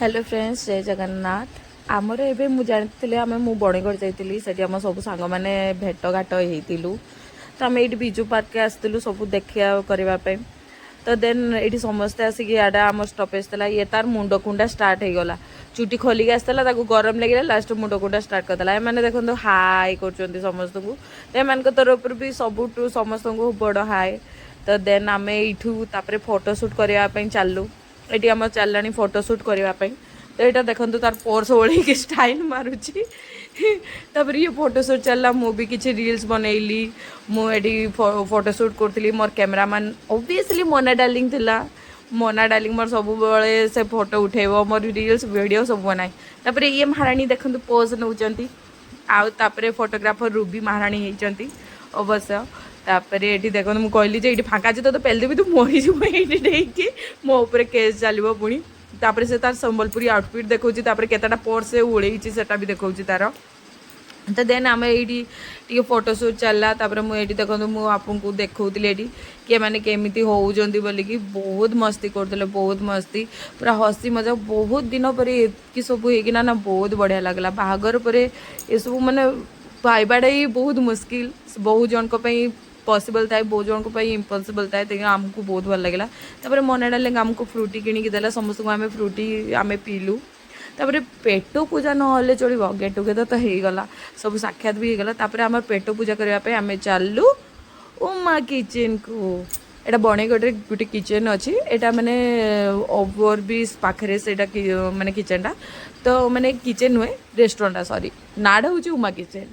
Hello friends, ଜୟ ଜଗନ୍ନାଥ। ଆମର ଏବେ ମୁଁ ଜାଣିଥିଲି, ଆମେ ମୁଁ ବଣିଗଡ଼ ଯାଇଥିଲି। ସେଠି ଆମ ସବୁ ସାଙ୍ଗମାନେ ଭେଟଘାଟ ହେଇଥିଲୁ। ତ ଆମେ ଏଇଠି ବିଜୁ ପାର୍କରେ ଆସିଥିଲୁ ସବୁ ଦେଖିବା କରିବା ପାଇଁ। ତ ଦେନ୍ ଏଇଠି ସମସ୍ତେ ଆସିକି ଇଆଡ଼େ ଆମର ଷ୍ଟପେଜ୍ ଥିଲା। ଇଏ ତାର ମୁଣ୍ଡ କୁଣ୍ଡା ଷ୍ଟାର୍ଟ ହେଇଗଲା। ଚୁଟି ଖୋଲିକି ଆସିଥିଲା, ତାକୁ ଗରମ ଲାଗିଲା, ଲାଷ୍ଟ ମୁଣ୍ଡ କୁଣ୍ଡା ଷ୍ଟାର୍ଟ କରିଦେଲା। ଏମାନେ ଦେଖନ୍ତୁ, ହାଇ କରୁଛନ୍ତି ସମସ୍ତଙ୍କୁ। ତ ଏମାନଙ୍କ ତରଫରୁ ବି ସବୁଠୁ ସମସ୍ତଙ୍କୁ ବଡ଼ ହାଇ। ତ ଦେନ୍ ଆମେ ଏଇଠୁ ତାପରେ ଫଟୋ ସୁଟ୍ କରିବା ପାଇଁ ଚାଲୁ। ଏଠି ଆମର ଚାଲିଲାଣି ଫଟୋ ସୁଟ୍ କରିବା ପାଇଁ। ତ ଏଇଟା ଦେଖନ୍ତୁ, ତାର ପର୍ସ ଓଳେଇକି ଷ୍ଟାଇଲ୍ ମାରୁଛି। ତାପରେ ଇଏ ଫଟୋ ସୁଟ୍ ଚାଲିଲା। ମୁଁ ବି କିଛି ରିଲ୍ସ ବନେଇଲି। ମୁଁ ଏଠି ଫଟୋ ସୁଟ୍ କରୁଥିଲି। ମୋର କ୍ୟାମେରାମ୍ୟାନ୍ ଅବଭିୟସଲି ମୋନା ଡାର୍ଲିଂ ଥିଲା। ମୋନା ଡାର୍ଲିଂ ମୋର ସବୁବେଳେ ସେ ଫଟୋ ଉଠେଇବ, ମୋର ରିଲ୍ସ, ଭିଡ଼ିଓ ସବୁ ବନାଏ। ତାପରେ ଇଏ ମହାରାଣୀ ଦେଖନ୍ତୁ, ପୋଜ୍ ନେଉଛନ୍ତି। ଆଉ ତାପରେ ଫଟୋଗ୍ରାଫର ରୁବି ମହାରାଣୀ ହେଇଛନ୍ତି ଅବଶ୍ୟ। ତାପରେ ଏଠି ଦେଖନ୍ତୁ, ମୁଁ କହିଲି ଯେ ଏଇଠି ଫାଙ୍କା ଅଛି, ତୋତେ ପେଲିଦେବି, ତୁ ମରିଯିବୁ ଏଇଠି ଡେଇକି, ମୋ ଉପରେ କେସ୍ ଚାଲିବ ପୁଣି। ତାପରେ ସେ ତାର ସମ୍ବଲପୁରୀ ଆଉଟଫିଟ୍ ଦେଖାଉଛି। ତାପରେ କେତେଟା ପର୍ସ ସେ ଉଳେଇଛି, ସେଟା ବି ଦେଖାଉଛି ତାର। ତ ଦେନ୍ ଆମେ ଏଇଠି ଟିକେ ଫଟୋ ସୁଟ୍ ଚାଲିଲା। ତାପରେ ମୁଁ ଏଇଠି ଦେଖନ୍ତୁ, ମୁଁ ଆପଣଙ୍କୁ ଦେଖାଉଥିଲି ଏଇଠି କି ଏମାନେ କେମିତି ହେଉଛନ୍ତି ବୋଲିକି। ବହୁତ ମସ୍ତି କରୁଥିଲେ, ବହୁତ ମସ୍ତି, ପୁରା ହସି ମଜା। ବହୁତ ଦିନ ପରେ ଏତିକି ସବୁ ହେଇକିନା ନା ବହୁତ ବଢ଼ିଆ ଲାଗିଲା। ବାହାଘର ପରେ ଏସବୁ ମାନେ ପାଇବାଟା ହିଁ ବହୁତ ମୁସ୍କିଲ। ବହୁତ ଜଣଙ୍କ ପାଇଁ ପସିବଲ୍ ଥାଏ, ବହୁତ ଜଣଙ୍କ ପାଇଁ ଇମ୍ପସିବଲ୍ ଥାଏ। ତେଣୁ ଆମକୁ ବହୁତ ଭଲ ଲାଗିଲା। ତାପରେ ମନା ଡାର୍ଲିଂ ଆମକୁ ଫ୍ରୁଟି କିଣିକି ଦେଲା ସମସ୍ତଙ୍କୁ। ଆମେ ଫ୍ରୁଟି ଆମେ ପିଇଲୁ। ତାପରେ ପେଟ ପୂଜା ନହେଲେ ଚଳିବ? ଗେଟ୍ ଟୁଗେଦର ତ ହେଇଗଲା, ସବୁ ସାକ୍ଷାତ ବି ହେଇଗଲା। ତାପରେ ଆମର ପେଟ ପୂଜା କରିବା ପାଇଁ ଆମେ ଚାଲୁ ଉମା କିଚେନକୁ। ଏଇଟା ବଣେଗଡ଼ରେ ଗୋଟେ କିଚେନ୍ ଅଛି। ଏଇଟା ମାନେ ଓଭରବ୍ରିଜ୍ ପାଖରେ ସେଇଟା ମାନେ କିଚେନଟା, ତ ମାନେ କିଚେନ୍ ନୁହେଁ, ରେଷ୍ଟୁରାଣ୍ଟଟା, ସରି, ନାଁଟା ହେଉଛି ଉମା କିଚେନ୍।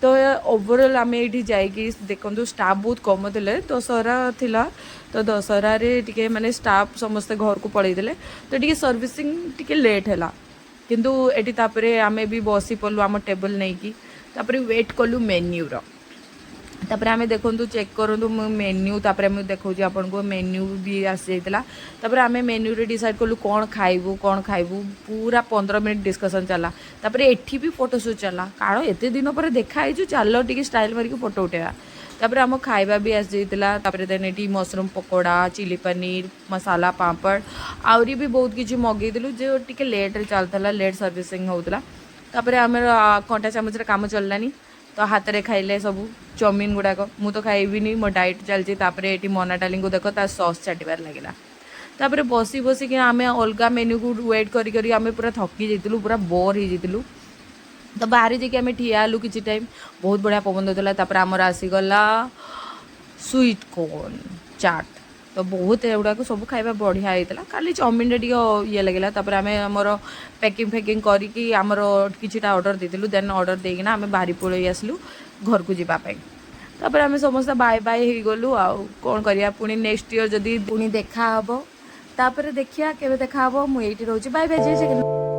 ତ ଓଭରଅଲ୍ ଆମେ ଏଇଠି ଯାଇକି ଦେଖନ୍ତୁ, ଷ୍ଟାଫ୍ ବହୁତ କମ ଥିଲେ। ଦଶହରା ଥିଲା, ତ ଦଶହରାରେ ଟିକେ ମାନେ ଷ୍ଟାଫ୍ ସମସ୍ତେ ଘରକୁ ପଳେଇଥିଲେ, ତ ଟିକେ ସର୍ଭିସିଂ ଟିକେ ଲେଟ୍ ହେଲା। କିନ୍ତୁ ଏଠି ତାପରେ ଆମେ ବି ବସି ପଡ଼ିଲୁ ଆମ ଟେବୁଲ୍ ନେଇକି। ତାପରେ ୱେଟ୍ କଲୁ ମେନ୍ୟୁର। ତାପରେ ଆମେ ଦେଖନ୍ତୁ, ଚେକ୍ କରନ୍ତୁ ମୁଁ ମେନ୍ୟୁ। ତାପରେ ମୁଁ ଦେଖାଉଛି ଆପଣଙ୍କୁ, ମେନ୍ୟୁ ବି ଆସିଯାଇଥିଲା। ତାପରେ ଆମେ ମେନ୍ୟୁରେ ଡିସାଇଡ଼୍ କଲୁ କ'ଣ ଖାଇବୁ, କ'ଣ ଖାଇବୁ। ପୁରା 15 ମିନିଟ୍ ଡିସ୍କସନ୍ ଚାଲିଲା। ତାପରେ ଏଠି ବି ଫଟୋ ସୁଟ୍ ଚାଲିଲା, କାରଣ ଏତେ ଦିନ ପରେ ଦେଖା ହେଇଛୁ, ଚାଲ ଟିକେ ଷ୍ଟାଇଲ୍ ମାରିକି ଫଟୋ ଉଠେଇବା। ତାପରେ ଆମ ଖାଇବା ବି ଆସିଯାଇଥିଲା। ତାପରେ ଦେନ୍ ଏଠି ମସରୁମ୍ ପକୋଡ଼ା, ଚିଲି ପନିର, ମସାଲା ପାମ୍ପଡ଼, ଆହୁରି ବି ବହୁତ କିଛି ମଗେଇଥିଲୁ, ଯେ ଟିକେ ଲେଟ୍ରେ ଚାଲିଥିଲା, ଲେଟ୍ ସର୍ଭିସିଂ ହେଉଥିଲା। ତାପରେ ଆମର କଣ୍ଟା ଚାମଚରେ କାମ ଚଳିଲାନି, ତ ହାତରେ ଖାଇଲେ ସବୁ ଚାଉମିନ୍ ଗୁଡ଼ାକ। ମୁଁ ତ ଖାଇବିନି, ମୋ ଡାଏଟ୍ ଚାଲିଛି। ତାପରେ ଏଠି ମନା ଡାର୍ଲିଂକୁ ଦେଖ, ତା ସସ୍ ଚାଟିବାରେ ଲାଗିଲା। ତାପରେ ବସି ବସିକି ଆମେ ଅଲଗା ମେନ୍ୟୁକୁ ୱେଟ୍ କରି କରି ଆମେ ପୁରା ଥକି ଯାଇଥିଲୁ, ପୁରା ବୋର୍ ହେଇଯାଇଥିଲୁ। ତ ବାହାରେ ଯାଇକି ଆମେ ଠିଆ ହେଲୁ କିଛି ଟାଇମ୍। ବହୁତ ବଢ଼ିଆ ପବନ ଦେଉଥିଲା। ତାପରେ ଆମର ଆସିଗଲା ସୁଇଟ୍ କର୍ନ ଚାଟ୍। ତ ବହୁତ ଏଗୁଡ଼ାକ ସବୁ ଖାଇବା ବଢ଼ିଆ ହେଇଥିଲା, ଖାଲି ଚାଉମିନଟା ଟିକେ ଇଏ ଲାଗିଲା। ତାପରେ ଆମେ ଆମର ପ୍ୟାକିଂ ଫ୍ୟାକିଂ କରିକି ଆମର କିଛିଟା ଅର୍ଡ଼ର ଦେଇଥିଲୁ। ଦେନ୍ ଅର୍ଡ଼ର ଦେଇକିନା ଆମେ ବାହାରି ପଳେଇ ଆସିଲୁ ଘରକୁ ଯିବା ପାଇଁ। ତାପରେ ଆମେ ସମସ୍ତେ ବାଏ ବାଏ ହେଇଗଲୁ। ଆଉ କ'ଣ କରିବା? ପୁଣି ନେକ୍ସଟ ଇୟର୍ ଯଦି ପୁଣି ଦେଖା ହେବ, ତାପରେ ଦେଖିବା କେବେ ଦେଖା ହେବ। ମୁଁ ଏଇଠି ରହୁଛି। ବାଏ ବାଏ, ଜୟ ଜଗନ୍ନାଥ।